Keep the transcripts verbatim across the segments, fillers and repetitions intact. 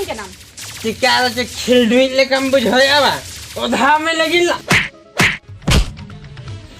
ᱠᱟᱱᱟᱢ᱾ ᱪᱤᱠᱟ ᱟᱫᱚ ᱪᱮᱫ ᱠᱷᱤᱞᱰᱩᱭᱤᱡ ᱞᱮᱠᱟᱢ ᱵᱩᱡᱷᱟᱹᱣᱮᱫᱼᱟ ᱵᱟᱝ? ᱚᱫᱷᱟ ᱢᱮ ᱞᱟᱹᱜᱤᱫ ᱞᱟ᱾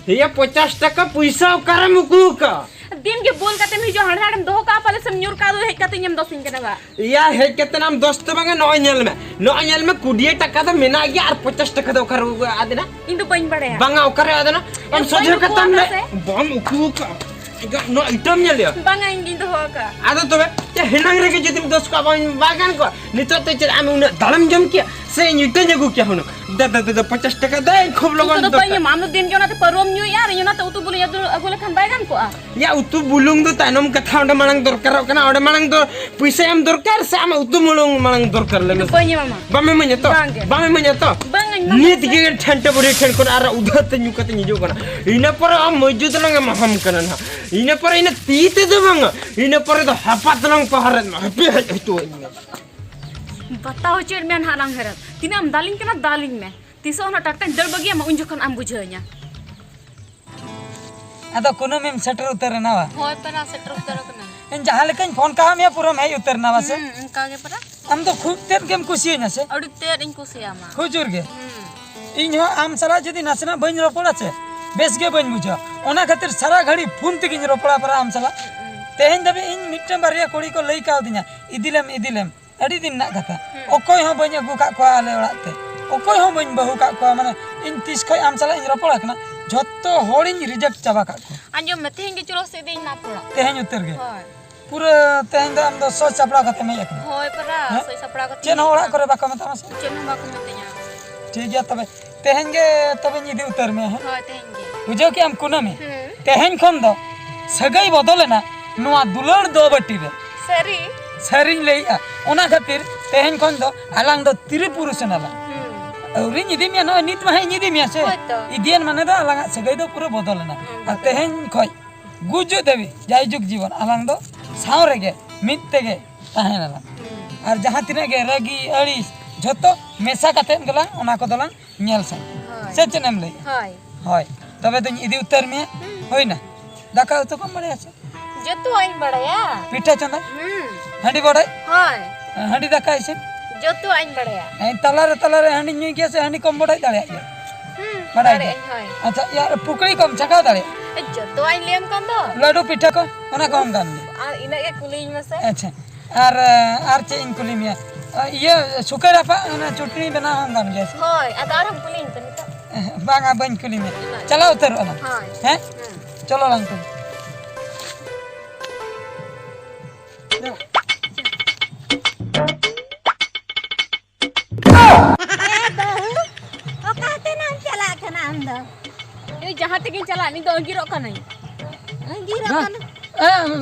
ᱤᱭᱟᱹ ᱯᱚᱪᱟᱥ ᱴᱟᱠᱟ ᱯᱩᱭᱥᱟᱹ ᱚᱠᱟᱨᱮᱢ ᱩᱠᱩ ᱟᱠᱟᱫ? ᱫᱤᱱ ᱜᱮ ᱵᱚᱞ ᱠᱟᱛᱮᱢ ᱦᱤᱡᱩᱜᱼᱟ, ᱦᱟᱸᱰᱮ ᱱᱟᱸᱰᱮᱢ ᱫᱚᱦᱚ ᱠᱟᱜᱼᱟ, ᱯᱟᱞᱮ ᱥᱮᱢ ᱧᱩᱨ ᱠᱟᱜᱼᱟ, ᱟᱫᱚ ᱦᱮᱡ ᱠᱟᱛᱮ ᱤᱧᱮᱢ ᱫᱚᱥᱤᱧ ᱠᱟᱱᱟ ᱵᱟ᱾ ᱤᱭᱟ ᱦᱮᱡ ᱠᱟᱛᱮ ᱟᱢ ᱫᱚᱥ ᱫᱚ ᱵᱟᱝᱟ, ᱱᱚᱜᱼᱚᱭ ᱧᱮᱞ ᱢᱮ, ᱱᱚᱜᱼᱚᱭ ᱧᱮᱞ ᱢᱮ, ᱠᱩᱰᱤᱭᱟᱹ ᱴᱟᱠᱟ ᱫᱚ ᱢᱮᱱᱟᱜ ᱜᱮᱭᱟ ᱟᱨ ᱯᱚᱪᱟᱥ ᱴᱟᱠᱟ ᱫᱚ ᱚᱠᱟᱨᱮ ᱟᱫᱮᱱᱟ? ᱤᱧ ᱫᱚ ᱵᱟᱹᱧ ᱵᱟᱲᱟᱭᱟ᱾ ᱵᱟᱝᱟ, ᱚᱠᱟᱨᱮ ᱟᱫᱮᱱᱟ? ᱟᱢ ᱤᱧ ᱥᱚᱡᱷᱮ ᱵᱟᱹᱧ ᱠᱟᱛᱟᱢ ᱩᱠᱩ ᱞᱮ ᱟᱠᱟᱫᱟ ᱥᱮ᱾ ᱵᱟᱢ ᱩᱠᱩ ᱟᱠᱟᱫ᱾ ᱱᱚᱣᱟ ᱤᱴᱟᱹᱢ ᱧᱮᱞ ᱞᱮᱭᱟ᱾ ᱵᱟᱝᱟ, ᱤᱧ ᱜᱤᱧ ᱫᱚᱦᱚ ᱟᱠᱟᱫ᱾ ᱟᱫᱚ ᱛᱚᱵᱮ ᱪᱮᱫ ᱦᱮᱱᱟᱝ ᱨᱮᱜᱮ ᱡᱩᱫᱤᱢ ᱫᱚᱥ ᱠᱚᱜᱼᱟ, ᱵᱟᱝ, ᱵᱟᱭ ᱜᱟᱱ ᱠᱚᱜᱼᱟ? ᱱᱤᱛᱚᱜ ᱛᱮ ᱪᱮᱫ ᱟᱢ ᱩᱱᱟᱹᱜ ᱫᱟᱲᱮᱢ ᱡᱚᱢ ᱠᱮᱭᱟ? ᱥᱮ ᱤᱧ ᱤᱴᱟᱹᱧ ᱟᱹᱜᱩ ᱠᱮᱭᱟ ᱦᱩᱱᱟᱹᱝ? ᱫᱟ, ᱫᱟ, ᱫᱟ, ᱫᱟ, ᱯᱚᱪᱟᱥ ᱴᱟᱠᱟ ᱫᱮᱱ, ᱠᱷᱩᱵ ᱩᱛᱩ ᱞᱚᱜᱚᱱ ᱫᱚ ᱵᱟᱹᱧ ᱫᱚᱨᱠᱟᱨ᱾ ᱮᱢᱟ, ᱟᱢ ᱫᱚ ᱫᱤᱱ ᱜᱮ ᱚᱱᱟᱛᱮ ᱯᱟᱹᱨᱣᱟᱹᱢ ᱧᱩᱭᱮᱫᱼᱟ ᱟᱨ ᱤᱧ ᱚᱱᱟᱛᱮ ᱩᱛᱩ ᱵᱩᱞᱩᱧ ᱟᱹᱜᱩ, ᱟᱹᱜᱩ ᱞᱮᱠᱷᱟᱱ ᱵᱟᱭ ᱜᱟᱱ ᱠᱚᱜᱼᱟ? ᱭᱟ, ᱩᱛᱩ ᱵᱩᱞᱩᱝ ᱫᱚ ᱛᱟᱭᱱᱚᱢ ᱠᱟᱛᱷᱟ, ᱚᱸᱰᱮ ᱢᱟᱲᱟᱝ ᱫᱚᱨᱠᱟᱨᱚᱜ ᱠᱟᱱᱟ, ᱚᱸᱰᱮ ᱢᱟᱲᱟᱝ ᱫᱚ ᱯᱩᱭᱥᱟᱹ ᱮᱢ ᱫᱚᱨᱠᱟᱨ ᱥᱮ ᱟᱢᱟᱜ ᱩᱛᱩ ᱵᱩᱞᱩᱝ ᱢᱟᱲᱟᱝ ᱫᱚᱨᱠᱟᱨ? ᱞᱟᱹᱭ ᱤᱧ ᱫᱚ ᱢᱮᱥᱮ᱾ ᱵᱟᱹᱧ ᱮᱢᱟᱢᱟ᱾ ᱵᱟᱢ ᱤᱢᱟᱹᱧᱟ ᱛᱚ? ᱵᱟᱝ ᱜᱮ᱾ ᱵᱟᱢ ᱤᱢᱟᱹᱧᱟ ᱛᱚ? ᱵᱟᱝ, ᱤᱧ ᱵᱟᱝ ᱱᱤᱛ ᱮᱢᱟᱢᱟ᱾ ᱜᱮ ᱴᱷᱮᱱᱴᱟ ᱵᱩᱲᱦᱤ ᱴᱷᱮᱱ ᱠᱷᱚᱱ ᱟᱨ ᱩᱫᱷᱟᱹᱨ ᱛᱮ ᱧᱩ ᱠᱟᱛᱮᱧ ᱦᱤᱡᱩᱜ ᱠᱟᱱᱟ᱾ ᱤᱱᱟᱹ ᱯᱚᱨᱮ ᱟᱢ ᱢᱚᱡᱽᱡᱩ ᱫᱚᱞᱟᱝ ᱮᱢᱟᱦᱟᱢ ᱠᱟᱱᱟ ᱱᱟᱦᱟᱜ᱾ ᱤᱱᱟᱹ ᱯᱚᱨᱮ ᱤᱱᱟᱹ ᱛᱤ ᱛᱮᱫᱚ ᱵᱟᱝᱟ, ᱤᱱᱟᱹ ᱯᱚᱨᱮ ᱫᱚ ᱦᱟᱯᱟᱛ ᱞᱟᱝ ᱯᱟᱦᱟᱨᱮᱫ ᱢᱟ᱾ ᱦᱟᱯᱮ ᱦᱮᱡ ᱦᱚᱪᱚᱣᱟᱹᱧ ᱢᱮ᱾ ᱵᱟᱛᱟᱣ ᱦᱚᱪᱚᱭᱮᱫ ᱢᱮᱭᱟ ᱱᱟᱦᱟᱜ ᱞᱟᱝ ᱦᱮᱨᱮᱞ᱾ ᱛᱤᱱᱟᱹᱜ ᱮᱢ ᱫᱟᱞᱤᱧ ᱠᱟᱱᱟ, ᱫᱟᱞᱤᱧ ᱢᱮ᱾ ᱛᱤᱥᱚᱜ ᱱᱟᱦᱟᱜ ᱴᱟᱴᱠᱟᱧ ᱫᱟᱹᱲ ᱵᱟᱹᱜᱤᱭᱟᱢᱟ, ᱩᱱ ᱡᱚᱠᱷᱚᱱ ᱟᱢ ᱵᱩᱡᱷᱟᱹᱣᱧᱟ᱾ ᱟᱫᱚ ᱠᱩᱱᱟᱹᱢᱤᱢ ᱥᱮᱴᱮᱨ ᱩᱛᱟᱹᱨ ᱮᱱᱟ ᱵᱟ? ᱦᱳᱭ, ᱯᱮᱲᱟ ᱥᱮᱴᱮᱨ ᱩᱛᱟᱹᱨ ᱟᱠᱟᱱᱟ᱾ ᱤᱧ ᱡᱟᱦᱟᱸ ᱞᱮᱠᱟᱧ ᱯᱷᱳᱱ ᱠᱟᱜ ᱢᱮᱭᱟ, ᱯᱩᱨᱟᱹᱢ ᱦᱮᱡ ᱩᱛᱟᱹᱨ ᱮᱱᱟ ᱵᱟ ᱥᱮ? ᱦᱩᱸ, ᱚᱱᱠᱟ ᱜᱮ ᱯᱮᱲᱟ᱾ ᱟᱢ ᱫᱚ ᱠᱷᱩᱵ ᱛᱮᱫ ᱜᱮᱢ ᱠᱩᱥᱤᱭᱟᱹᱧᱟ ᱥᱮ? ᱟᱹᱰᱤ ᱛᱮᱫ ᱤᱧ ᱠᱩᱥᱤᱭᱟᱢᱟ᱾ ᱦᱩᱡᱩᱨ ᱜᱮ᱾ ᱦᱩᱸ᱾ ᱤᱧ ᱦᱚᱸ ᱟᱢ ᱥᱟᱞᱟᱜ ᱡᱩᱫᱤ ᱱᱟᱥᱮᱱᱟᱜ ᱵᱟᱹᱧ ᱨᱚᱯᱚᱲᱟ ᱥᱮ, ᱵᱮᱥ ᱜᱮ ᱵᱟᱹᱧ ᱵᱩᱡᱷᱟᱹᱣᱟ᱾ ᱚᱱᱟ ᱠᱷᱟᱹᱛᱤᱨ ᱥᱟᱨᱟ ᱜᱷᱟᱹᱲᱤ ᱯᱷᱳᱱ ᱛᱮᱜᱮᱧ ᱨᱚᱯᱚᱲᱟ ᱯᱟᱨᱟ ᱟᱢ ᱥᱟᱞᱟᱜ᱾ ᱦᱩᱸ᱾ ᱛᱮᱦᱮᱧ ᱫᱷᱟᱹᱵᱤᱡ ᱤᱧ ᱢᱤᱫᱴᱟᱝ ᱵᱟᱨᱭᱟ ᱠᱩᱲᱤ ᱠᱚ ᱞᱟᱹᱭ ᱠᱟᱣᱫᱤᱧᱟ, "ᱤᱫᱤᱞᱮᱢ, ᱤᱫᱤᱞᱮᱢ", ᱟᱹᱰᱤ ᱫᱤᱱ ᱨᱮᱱᱟᱜ ᱠᱟᱛᱷᱟ᱾ ᱦᱩᱸ᱾ ᱚᱠᱚᱭ ᱦᱚᱸ ᱵᱟᱹᱧ ᱟᱹᱜᱩ ᱠᱟᱜ ᱠᱚᱣᱟ ᱟᱞᱮ ᱚᱲᱟᱜ ᱛᱮ, ᱚᱠᱚᱭ ᱦᱚᱸ ᱵᱟᱹᱧ ᱵᱟᱹᱦᱩ ᱠᱟᱜ ᱠᱚᱣᱟ᱾ ᱢᱟᱱᱮ, ᱤᱧ ᱛᱤᱥ ᱠᱷᱚᱡ ᱟᱢ ᱥᱟᱞᱟᱜ ᱤᱧ ᱨᱚᱯᱚᱲ ᱠᱟᱱᱟ, ᱡᱷᱚᱛᱚ ᱦᱚᱲᱤᱧ ᱨᱤᱡᱮᱠᱴ ᱪᱟᱵᱟ ᱠᱟᱜ ᱠᱚᱣᱟ᱾ ᱟᱸᱡᱚᱢ ᱢᱮ, ᱛᱮᱦᱮᱧ ᱜᱮ ᱪᱚᱞᱚ ᱥᱮ ᱤᱫᱤᱧ ᱢᱟ ᱯᱮᱲᱟ᱾ ᱛᱮᱦᱮᱧ ᱩᱛᱟᱹᱨ ᱜᱮ? ᱦᱳᱭ᱾ ᱯᱩᱨᱟᱹ ᱛᱮᱦᱮᱧ ᱫᱚ ᱟᱢ ᱫᱚ ᱥᱚᱡᱽ ᱥᱟᱯᱲᱟᱣ ᱠᱟᱛᱮᱢ ᱦᱮᱡ ᱟᱠᱟᱱᱟ? ᱦᱳᱭ ᱯᱮᱲᱟ, ᱦᱮᱸ? ᱥᱚᱡᱽ ᱥᱟᱯᱲᱟᱣ ᱠᱟᱛᱮ ᱪᱮᱫ ᱦᱚᱸ ᱚᱲᱟᱜ ᱠᱚᱨᱮ ᱵᱟᱠᱚ ᱢᱮᱛᱟᱢᱟ ᱥᱮ? ᱪᱮᱫ ᱦᱚᱸ ᱵᱟᱠᱚ ᱢᱤᱛᱟᱹᱧᱟ᱾ ᱴᱷᱤᱠ ᱜᱮᱭᱟ ᱛᱚᱵᱮ, ᱛᱮᱦᱮᱧ ᱜᱮ ᱛᱚᱵᱮᱧ ᱤᱫᱤ ᱩᱛᱟᱹᱨ ᱢᱮᱭᱟ, ᱦᱮᱸ? ᱦᱳᱭ, ᱛᱮᱦᱮᱧ ᱜᱮ᱾ ᱵᱩᱡᱷᱟᱹᱣ ᱠᱮᱜ ᱟᱢ ᱠᱩᱱᱟᱹᱢᱤ? ᱦᱩᱸ᱾ ᱛᱮᱦᱮᱧ ᱠᱷᱚᱱ ᱫᱚ ᱥᱟᱹᱜᱟᱹᱭ ᱵᱚᱫᱚᱞᱮᱱᱟ ᱱᱚᱣᱟ ᱫᱩᱞᱟᱹᱲ ᱫᱚ ᱵᱟᱹᱴᱤ ᱨᱮ᱾ ᱥᱟᱹᱨᱤ? ᱥᱟᱹᱨᱤᱧ ᱞᱟᱹᱭᱮᱜᱼᱟ᱾ ᱚᱱᱟ ᱠᱷᱟᱹᱛᱤᱨ ᱛᱮᱦᱮᱧ ᱠᱷᱚᱱ ᱫᱚ ᱟᱞᱟᱝ ᱫᱚ ᱛᱤᱨᱤ ᱯᱩᱨᱩᱥ ᱮᱱᱟᱞᱟᱝ᱾ ᱦᱩᱸ᱾ ᱟᱹᱣᱨᱤᱧ ᱤᱫᱤ ᱢᱮᱭᱟ, ᱱᱚᱜᱼᱚᱭ ᱱᱤᱛ ᱢᱟ ᱦᱮᱸ ᱤᱧ ᱤᱫᱤ ᱢᱮᱭᱟ ᱥᱮ? ᱦᱳᱭ ᱛᱚ᱾ ᱤᱫᱤᱭᱮᱱ ᱢᱟᱱᱮ ᱫᱚ ᱟᱞᱟᱝᱟᱜ ᱥᱟᱹᱜᱟᱹᱭ ᱫᱚ ᱯᱩᱨᱟᱹ ᱵᱚᱫᱚᱞᱮᱱᱟ᱾ ᱦᱩᱸ, ᱟᱨ ᱵᱚᱫᱚᱞ᱾ ᱛᱮᱦᱮᱧ ᱠᱷᱚᱡ ᱜᱩᱡᱩᱜ ᱫᱷᱟᱹᱵᱤᱡ, ᱡᱟᱭᱡᱩᱜᱽ ᱡᱤᱵᱚᱱ, ᱟᱞᱟᱝ ᱫᱚ ᱥᱟᱶ ᱨᱮᱜᱮ, ᱢᱤᱫ ᱛᱮᱜᱮ ᱛᱟᱦᱮᱱᱟᱞᱟᱝ᱾ ᱦᱩᱸ᱾ ᱟᱨ ᱡᱟᱦᱟᱸ ᱛᱤᱱᱟᱹᱜ ᱜᱮ ᱨᱟᱹᱜᱤ, ᱟᱹᱲᱤᱥ, ᱡᱷᱚᱛᱚ ᱢᱮᱥᱟ ᱠᱟᱛᱮᱫ ᱜᱮᱞᱟᱝ ᱚᱱᱟ ᱠᱚᱫᱚᱞᱟᱝ ᱧᱮᱞ ᱥᱟᱹᱭ᱾ ᱦᱳᱭ᱾ ᱥᱮ ᱪᱮᱫ ᱮᱢ ᱞᱟᱹᱭᱮᱜᱼᱟ? ᱦᱳᱭ᱾ ᱦᱳᱭ, ᱛᱚᱵᱮ ᱫᱚᱧ ᱤᱫᱤ ᱩᱛᱟᱹᱨ ᱢᱮᱭᱟ᱾ ᱦᱩᱸ᱾ ᱦᱩᱭᱱᱟ? ᱫᱟᱠᱟ ᱩᱛᱩ ᱠᱚᱢ ᱵᱟᱲᱟᱭᱟ ᱥᱮ? ᱡᱚᱛᱚᱣᱟᱜ ᱤᱧ ᱵᱟᱲᱟᱭᱟ᱾ ᱯᱤᱴᱷᱟᱹ ᱪᱚᱸᱫᱟ? ᱦᱩᱸ᱾ ᱦᱟᱺᱰᱤ ᱵᱚᱰᱚᱡ? ᱦᱳᱭ᱾ ᱦᱟᱺᱰᱤ ᱫᱟᱠᱟ ᱤᱥᱤᱱ? ᱡᱚᱛᱚᱣᱟᱜ ᱤᱧ ᱵᱟᱲᱟᱭᱟ᱾ ᱦᱮᱸ, ᱛᱟᱞᱟᱨᱮ ᱛᱟᱞᱟᱨᱮ ᱦᱟᱺᱰᱤᱧ ᱧᱩᱭ ᱜᱮᱭᱟ ᱥᱮ ᱦᱟᱺᱰᱤ ᱠᱚᱢ ᱵᱚᱰᱟᱭ ᱫᱟᱲᱮᱭᱟᱜ ᱜᱮᱭᱟ? ᱦᱩᱸ, ᱵᱟᱲᱟᱭ ᱜᱮ᱾ ᱫᱟᱲᱮᱭᱟᱜ ᱟᱹᱧ, ᱦᱳᱭ᱾ ᱟᱪᱪᱷᱟ, ᱤᱭᱟᱹ, ᱯᱩᱠᱲᱤ ᱠᱚᱢ ᱪᱷᱟᱸᱠᱟᱣ ᱫᱟᱲᱮᱭᱟᱜᱼᱟ? ᱮ, ᱡᱚᱛᱚᱣᱟᱜ ᱤᱧ ᱞᱟᱹᱭᱟᱢ ᱠᱟᱱ ᱫᱚ᱾ ᱞᱟᱹᱰᱩ ᱯᱤᱴᱷᱟᱹ ᱠᱚ, ᱚᱱᱟ ᱠᱚᱦᱚᱸᱢ ᱜᱟᱱ ᱜᱮᱭᱟ? ᱟᱨ ᱤᱱᱟᱹᱜ ᱜᱮ ᱠᱩᱞᱤᱭᱤᱧ ᱢᱮᱥᱮ᱾ ᱟᱪᱪᱷᱟ, ᱟᱨ, ᱟᱨ ᱪᱮᱫ ᱤᱧ ᱠᱩᱞᱤ ᱢᱮᱭᱟ? ᱤᱭᱟᱹ, ᱥᱩᱠᱟᱹ ᱨᱟᱯᱟᱜ, ᱚᱱᱟ ᱪᱩᱴᱱᱤ ᱵᱮᱱᱟᱣ ᱦᱚᱸᱢ ᱜᱟᱱ ᱜᱮᱭᱟ ᱥᱮ? ᱦᱳᱭ, ᱟᱫᱚ ᱟᱨᱦᱚᱸᱢ ᱠᱩᱞᱤᱭᱤᱧ ᱛᱮ ᱱᱤᱛᱚᱜ? ᱵᱟᱝᱟ, ᱵᱟᱹᱧ ᱠᱩᱞᱤ ᱢᱮᱭᱟ᱾ ᱵᱟᱝ᱾ ᱪᱟᱞᱟᱣ ᱩᱛᱟᱹᱨᱚᱜ ᱟᱞᱟᱝ᱾ ᱦᱳᱭ᱾ ᱦᱮᱸ? ᱦᱩᱸ᱾ ᱪᱚᱞᱚ ᱞᱟᱝ ᱛᱚᱵᱮ᱾ ᱮ ᱵᱟᱹᱦᱩ, ᱚᱠᱟ ᱛᱮ ᱱᱟᱢ ᱪᱟᱞᱟᱜ ᱠᱟᱱᱟ ᱟᱢ ᱫᱚ? ᱤᱧ ᱡᱟᱦᱟᱸ ᱛᱮᱜᱤᱧ ᱪᱟᱞᱟᱜ, ᱱᱤᱛ ᱫᱚ ᱟᱺᱜᱤᱨᱚᱜ ᱠᱟᱹᱱᱟᱹᱧ᱾ ᱟᱺᱜᱤᱨᱚᱜ ᱦᱮᱸ? ᱠᱟᱱᱟ? ᱮ,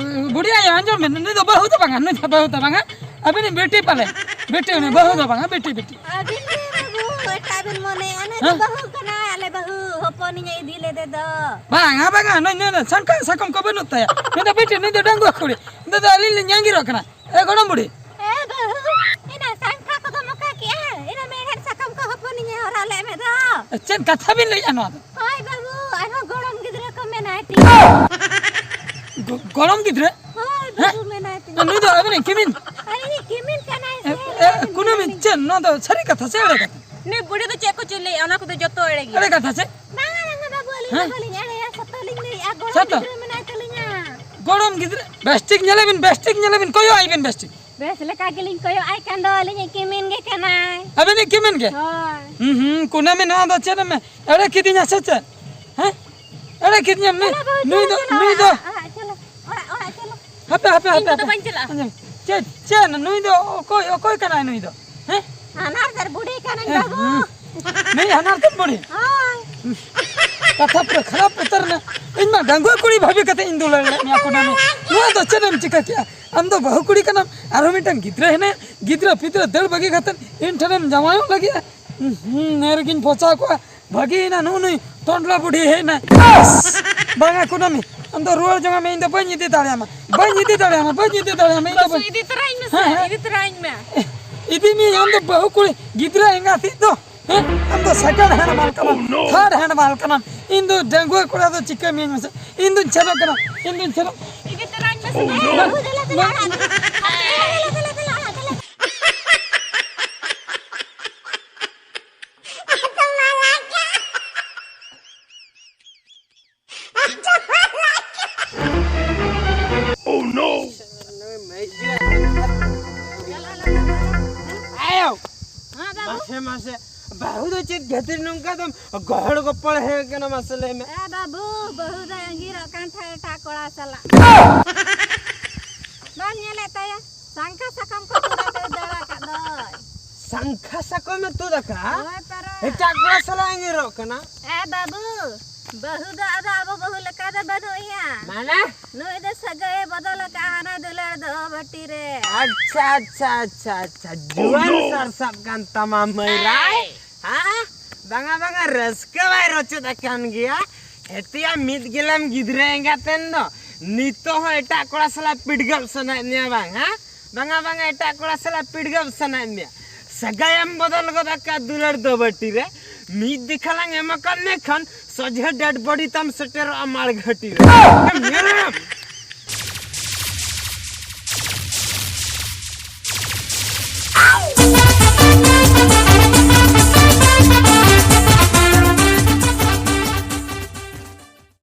ᱵᱩᱰᱷᱤ ᱟᱭᱳ, ᱟᱸᱡᱚᱢ ᱢᱮ, ᱱᱩᱭ ᱫᱚ ᱵᱟᱹᱦᱩ ᱫᱚ ᱵᱟᱝᱟ, ᱱᱩᱭ ᱫᱚ ᱵᱟᱹᱦᱩ ᱫᱚ ᱵᱟᱝᱟ᱾ ᱟᱹᱵᱤᱱᱤᱡ ᱵᱤᱴᱤ ᱯᱟᱞᱮ, ᱵᱤᱴᱤ ᱩᱱᱤ, ᱵᱟᱹᱦᱩ ᱫᱚ ᱵᱟᱝᱟ, ᱵᱤᱴᱤ, ᱵᱤᱴᱤ᱾ ᱟᱹᱵᱤᱱ ᱜᱮ ᱵᱟᱹᱵᱩ, ᱮᱴᱟᱜ ᱵᱤᱱ ᱢᱚᱱᱮᱭᱟ, ᱱᱩᱭ ᱫᱚ ᱦᱮᱸ? ᱵᱟᱹᱦᱩ ᱠᱟᱱᱟᱭ, ᱟᱞᱮ ᱵᱟᱹᱦᱩ ᱦᱚᱯᱚᱱᱤᱧ ᱤᱫᱤ ᱞᱮᱫᱮ ᱫᱚ᱾ ᱵᱟᱝᱟ, ᱵᱟᱝᱟ, ᱱᱩᱭ, ᱱᱩᱭ ᱫᱚ ᱥᱟᱝᱠᱷᱟ ᱥᱟᱠᱚᱢ ᱠᱚ ᱵᱟᱹᱱᱩᱜ ᱛᱟᱭᱟ᱾ ᱱᱩᱭ ᱫᱚ ᱵᱤᱴᱤ, ᱱᱩᱭ ᱫᱚ ᱰᱟᱺᱜᱩᱣᱟᱹ ᱠᱩᱲᱤ᱾ ᱱᱩᱭ ᱫᱚ ᱟᱹᱞᱤᱧ ᱞᱤᱧ ᱟᱸᱜᱤᱨᱚᱜ ᱠᱟᱱᱟ᱾ ᱮ ᱜᱚᱲᱚᱢ ᱵᱩᱲᱦᱤ᱾ ᱮ ᱵᱟᱹᱦᱩ, ᱤᱱᱟᱹ ᱥᱟᱝᱠᱷᱟ ᱠᱚᱫᱚᱢ ᱚᱠᱟ ᱠᱮᱜᱼᱟ? ᱤᱱᱟᱹ ᱢᱮᱲᱦᱮᱫ ᱥᱟᱠᱟᱢ ᱠᱚ ᱦᱚᱯᱚᱱᱤᱧ ᱮ ᱦᱚᱨᱟ ᱞᱮᱫ ᱢᱮ ᱫᱚ᱾ ᱪᱮᱫ ᱠᱟᱛᱷᱟ ᱵᱤᱱ ᱞᱟᱹᱭᱮᱜᱼᱟ ᱱᱚᱣᱟ ᱫᱚ? ᱦᱳᱭ ᱵᱟᱹᱵᱩ, ᱟᱨᱦᱚᱸ ᱜᱚᱲᱚᱢ ᱜᱤᱫᱽᱨᱟᱹ ᱠᱚ ᱢᱮᱱᱟᱭ ᱛᱤᱧ᱾ ᱜᱚ-, ᱜᱚᱲᱚᱢ ᱜᱤᱫᱽᱨᱟᱹ? ᱦᱳᱭ ᱦᱮᱸ? ᱵᱟᱹᱵᱩ, ᱢᱮᱱᱟᱭ ᱛᱤᱧ᱾ ᱱᱩᱭ ᱫᱚ ᱟᱹᱵᱤᱱᱤᱡ ᱠᱤᱢᱤᱱ? ᱟᱹᱞᱤᱧᱤᱡ ᱠᱤᱢᱤᱱ ᱠᱟᱱᱟᱭ ᱮ, ᱥᱮ, ᱮ, ᱟᱹᱞᱤᱧ ᱠᱩᱱᱟᱹᱢᱤ, ᱠᱤᱢᱤᱱ᱾ ᱪᱮᱫ ᱱᱚᱣᱟ ᱫᱚ ᱥᱟᱹᱨᱤ ᱠᱟᱛᱷᱟ ᱥᱮ ᱮᱲᱮ ᱠᱟᱛᱷᱟ? ᱱᱩᱭ ᱵᱩᱰᱷᱤ ᱫᱚ ᱪᱮᱫ ᱠᱚᱪᱚᱭ ᱞᱟᱹᱭᱮᱜᱼᱟ, ᱚᱱᱟ ᱠᱚᱫᱚ ᱡᱚᱛᱚ ᱮᱲᱮ ᱜᱮᱭᱟ᱾ ᱮᱲᱮ ᱠᱟᱛᱷᱟ ᱪᱮᱫ? ᱵᱟᱝᱟ, ᱵᱟᱝᱟ ᱵᱟᱹᱵᱩ, ᱟᱹᱞᱤᱧ ᱫᱚ ᱦᱮᱸ? ᱵᱟᱹᱞᱤᱧ ᱮᱲᱮᱭᱟ, ᱥᱚᱛᱚ ᱞᱤᱧ ᱞᱟᱹᱭᱮᱜᱼᱟ, ᱜᱚᱲᱚᱢ ᱥᱚᱛᱚ? ᱜᱤᱫᱽᱨᱟᱹ ᱢᱮᱱᱟᱭ ᱛᱟᱹᱞᱤᱧᱟ᱾ ᱜᱚᱲᱚᱢ ᱜᱤᱫᱽᱨᱟᱹ? ᱵᱮᱥ ᱴᱷᱤᱠ ᱧᱮᱞᱮ ᱵᱤᱱ, ᱵᱮᱥ ᱴᱷᱤᱠ ᱧᱮᱞᱮ ᱵᱤᱱ, ᱠᱚᱭᱚᱜ ᱟᱭ ᱵᱤᱱ ᱵᱮᱥ ᱴᱷᱤᱠ᱾ ᱵᱮᱥ ᱞᱮᱠᱟ ᱜᱮᱞᱤᱧ ᱠᱚᱭᱚᱜ ᱟᱭ ᱠᱟᱱ ᱫᱚ, ᱟᱹᱞᱤᱧᱤᱡ ᱠᱤᱢᱤᱱ ᱜᱮ ᱠᱟᱱᱟᱭ᱾ ᱟᱹᱵᱤᱱᱤᱡ ᱠᱤᱢᱤᱱ ᱜᱮ? ᱦᱳᱭ᱾ ᱦᱩᱸ, ᱦᱩᱸ, ᱠᱩᱱᱟᱹᱢᱤ, ᱱᱚᱣᱟ ᱫᱚ ᱪᱮᱫ ᱮᱢ ᱮᱲᱮ ᱠᱤᱫᱤᱧᱟ ᱥᱮ ᱪᱮᱫ? ᱦᱮᱸ? ᱮᱲᱮ ᱠᱤᱫᱤᱧᱟᱢ? ᱱᱩᱭ, ᱪᱚᱞᱚ ᱵᱟᱹᱵᱩ, ᱱᱩᱭ ᱪᱚᱞᱚ, ᱫᱚ, ᱪᱚᱞᱚ, ᱱᱩᱭ ᱫᱚ᱾ ᱚᱲᱟᱜ, ᱚᱲᱟᱜ, ᱪᱚᱞᱚ, ᱚᱲᱟᱜ, ᱚᱲᱟᱜ, ᱪᱚᱞᱚ᱾ ᱦᱟᱯᱮ, ᱦᱟᱯᱮ, ᱤᱧ ᱦᱟᱯᱮ, ᱠᱚᱫᱚ ᱦᱟᱯᱮ᱾ ᱵᱟᱹᱧ ᱪᱟᱞᱟᱜᱼᱟ᱾ ᱟᱸᱡᱚᱢ᱾ ᱪᱮᱫ, ᱪᱮᱫ? ᱱᱩᱭ ᱫᱚ ᱚᱠᱚᱭ, ᱚᱠᱚᱭ ᱠᱟᱱᱟᱭ ᱱᱩᱭ ᱫᱚ? ᱦᱮᱸ? ᱦᱟᱱᱟᱨ ᱫᱟᱨ ᱵᱩᱰᱷᱤ ᱠᱟᱱᱟᱹᱧ ᱦᱮᱸ, ᱵᱟᱹᱵᱩ᱾ ᱦᱩᱸ᱾ ᱱᱩᱭ ᱦᱟᱱᱟᱨ ᱫᱟᱨ ᱵᱩᱰᱷᱤ? ᱦᱳᱭ᱾ ᱠᱟᱛᱷᱟ ᱯᱩᱨᱟᱹ ᱠᱷᱟᱨᱟᱯ ᱩᱛᱟᱹᱨ ᱮᱱᱟ᱾ ᱤᱧ ᱢᱟ ᱰᱟᱺᱜᱩᱣᱟᱹ ᱠᱩᱲᱤ ᱵᱷᱟᱵᱤ ᱠᱟᱛᱮ ᱤᱧ ᱫᱩᱞᱟᱹᱲ ᱞᱮᱫ ᱢᱮᱭᱟ ᱠᱩᱱᱟᱹᱢᱤ᱾ ᱱᱚᱣᱟ ᱫᱚ ᱪᱮᱫ ᱮᱢ ᱪᱤᱠᱟᱹ ᱠᱮᱜᱼᱟ? ᱟᱢ ᱫᱚ ᱵᱟᱹᱦᱩ ᱠᱩᱲᱤ ᱠᱟᱱᱟᱢ, ᱟᱨᱦᱚᱸ ᱢᱤᱫᱴᱟᱝ ᱜᱤᱫᱽᱨᱟᱹ ᱦᱮᱱᱟᱭᱟ, ᱜᱤᱫᱽᱨᱟᱹ ᱯᱤᱫᱽᱨᱟᱹ ᱫᱟᱹᱲ ᱵᱟᱹᱜᱤ ᱠᱟᱛᱮ ᱤᱧ ᱴᱷᱮᱱᱮᱢ ᱡᱟᱶᱟᱭᱚᱜ ᱞᱟᱹᱜᱤᱫᱼᱟ? ᱦᱩᱸ, ᱦᱩᱸ, ᱱᱮ ᱨᱮᱜᱤᱧ ᱯᱚᱪᱟᱣ ᱠᱚᱜᱼᱟ᱾ ᱵᱷᱟᱹᱜᱤᱭᱮᱱᱟ ᱱᱩᱜᱼᱩ ᱱᱩᱭ ᱴᱚᱱᱰᱞᱟ ᱵᱩᱰᱷᱤ ᱦᱮᱡ ᱮᱱᱟᱭ᱾ ᱵᱟᱝᱟ ᱠᱩᱱᱟᱹᱢᱤ, ᱟᱢ ᱫᱚ ᱨᱩᱣᱟᱹᱲ ᱡᱚᱝ ᱢᱮ, ᱤᱧ ᱫᱚ ᱵᱟᱹᱧ ᱤᱫᱤ ᱫᱟᱲᱮᱭᱟᱢᱟ, ᱵᱟᱹᱧ ᱤᱫᱤ ᱫᱟᱲᱮᱭᱟᱢᱟ, ᱵᱟᱹᱧ ᱤᱫᱤ ᱫᱟᱲᱮᱭᱟᱢᱟ, ᱤᱧ ᱫᱚ ᱵᱟᱹᱥᱩ, ᱵᱟᱹᱧ ᱤᱫᱤ ᱛᱚᱨᱟᱧ ᱢᱮᱥᱮ, ᱦᱮᱸ, ᱦᱮᱸ᱾ ᱤᱫᱤ ᱛᱚᱨᱟᱧ ᱢᱮ᱾ ᱤᱫᱤ ᱢᱮᱭᱟᱹᱧ, ᱟᱢ ᱫᱚ ᱵᱟᱹᱦᱩ ᱠᱩᱲᱤ, ᱜᱤᱫᱽᱨᱟᱹ ᱮᱸᱜᱟᱛᱤᱡ ᱫᱚ, ᱦᱮᱸ? ᱟᱢ ᱫᱚ second hand ᱢᱟᱞ ᱠᱟᱱᱟᱢ, third hand ᱢᱟᱞ ᱠᱟᱱᱟᱢ᱾ ᱤᱧ ᱫᱚ ᱰᱟᱺᱜᱩᱣᱟᱹ ᱠᱚᱲᱟ ᱫᱚ ᱪᱤᱠᱟᱹ ᱢᱤᱭᱟᱹᱧ ᱢᱮᱥᱮ? ᱤᱧ ᱫᱚᱧ ᱪᱷᱮᱫᱚᱜ ᱠᱟᱱᱟ, ᱤᱧ ᱫᱚᱧ ᱪᱷᱮᱫᱚᱜ ᱤᱫᱤ ᱛᱚᱨᱟᱧ ᱢᱮᱥᱮ᱾ ᱵᱟᱹᱦᱩ, ᱫᱮᱞᱟ, ᱫᱮᱞᱟ, ᱚᱲᱟᱜ ᱫᱮᱞᱟ, ᱫᱮᱞᱟ, ᱫᱮᱞᱟ, ᱚᱲᱟᱜ ᱫᱮᱞᱟ᱾ ᱢᱟᱥᱮ, ᱢᱟᱥᱮ, ᱵᱟᱹᱦᱩ ᱫᱚ ᱪᱮᱫ ᱠᱷᱟᱹᱛᱤᱨ ᱱᱚᱝᱠᱟ ᱫᱚᱢ ᱜᱚᱦᱚᱲ ᱜᱚᱯᱚᱲ ᱦᱮᱡ ᱠᱟᱱᱟ, ᱢᱟᱥᱮ ᱞᱟᱹᱭ ᱢᱮ? ᱮ ᱵᱟᱹᱵᱩ, ᱵᱟᱹᱦᱩ ᱫᱚ ᱟᱸᱜᱤᱨᱚᱜ ᱠᱟᱱ ᱛᱟᱦᱮᱸ ᱮᱴᱟᱜ ᱠᱚᱲᱟ ᱥᱟᱞᱟᱜ᱾ ᱵᱟᱢ ᱧᱮᱞᱮᱫ ᱛᱟᱭᱟ? ᱥᱟᱝᱠᱷᱟ ᱥᱟᱠᱟᱢ ᱠᱚ ᱛᱩᱫ ᱟᱛᱮ ᱫᱟᱹᱲ ᱟᱠᱟᱫ ᱫᱚᱭ᱾ ᱥᱟᱝᱠᱷᱟ ᱥᱟᱠᱟᱢᱮ ᱛᱩᱫ ᱟᱠᱟᱫᱼᱟ? ᱦᱳᱭ ᱯᱟᱨᱟ᱾ ᱮᱴᱟᱜ ᱠᱚᱲᱟ ᱥᱟᱞᱟᱜ ᱟᱸᱜᱤᱨᱚᱜ ᱠᱟᱱᱟ? ᱮ ᱵᱟᱹᱵᱩ, ᱵᱟᱹᱦᱩ ᱫᱚ ᱟᱫᱚ ᱟᱵᱚ ᱵᱟᱹᱦᱩ ᱞᱮᱠᱟ ᱫᱚ ᱵᱟᱹᱱᱩᱜ ᱮᱭᱟ᱾ ᱢᱟᱱᱮ? ᱱᱩᱭ ᱫᱚ ᱥᱟᱹᱜᱟᱹᱭ ᱮ ᱵᱚᱫᱚᱞ ᱟᱠᱟᱫᱼᱟ ᱦᱟᱱᱟ ᱫᱩᱞᱟᱹᱲ ᱫᱚ ᱵᱷᱟᱹᱴᱤ ᱨᱮ᱾ ᱟᱪᱪᱷᱟ, ᱟᱪᱪᱷᱟ, ᱟᱪᱪᱷᱟ, ᱟᱪᱪᱷᱟ, ᱡᱩᱣᱟᱹᱱ ᱥᱟᱨᱥᱟᱵ ᱠᱟᱱ ᱛᱟᱢᱟ ᱢᱟᱹᱭ ᱨᱟᱭ᱾ ᱦᱮᱸ? ᱵᱟᱝᱟ, ᱵᱟᱝᱟ, ᱨᱟᱹᱥᱠᱟᱹ ᱵᱟᱭ ᱨᱚᱪᱚᱫ ᱟᱠᱟᱱ ᱜᱮᱭᱟ᱾ ᱦᱮᱛᱤᱭᱟ ᱢᱤᱫ ᱜᱮᱞᱮᱢ ᱜᱤᱫᱽᱨᱟᱹ ᱮᱸᱜᱟᱛ ᱮᱱ ᱫᱚ, ᱱᱤᱛᱚᱜ ᱦᱚᱸ ᱮᱴᱟᱜ ᱠᱚᱲᱟ ᱥᱟᱞᱟᱜ ᱯᱤᱰᱜᱟᱹᱵ ᱥᱟᱱᱟᱭᱮᱫ ᱢᱮᱭᱟ ᱵᱟᱝ, ᱦᱮᱸ? ᱵᱟᱝᱟ, ᱵᱟᱝᱟ, ᱮᱴᱟᱜ ᱠᱚᱲᱟ ᱥᱟᱞᱟᱜ ᱯᱤᱰᱜᱟᱹᱵ ᱥᱟᱱᱟᱭᱮᱫ ᱢᱮᱭᱟ᱾ ᱥᱟᱹᱜᱟᱹᱭᱮᱢ ᱵᱚᱫᱚᱞ ᱜᱚᱫ ᱟᱠᱟᱫ ᱫᱩᱞᱟᱹᱲ ᱫᱚ ᱵᱟᱹᱴᱤ ᱨᱮ᱾ ᱢᱤᱫ ᱫᱤᱠᱷᱟ ᱞᱟᱝ ᱮᱢ ᱟᱠᱟᱫ ᱢᱮ ᱠᱷᱟᱱ ᱥᱚᱡᱷᱮ dead body ᱛᱟᱢ ᱥᱮᱴᱮᱨᱚᱜᱼᱟ ᱢᱟᱲ ᱜᱷᱟᱹᱴᱤ ᱨᱮ᱾ ᱧᱮᱞᱟᱢ᱾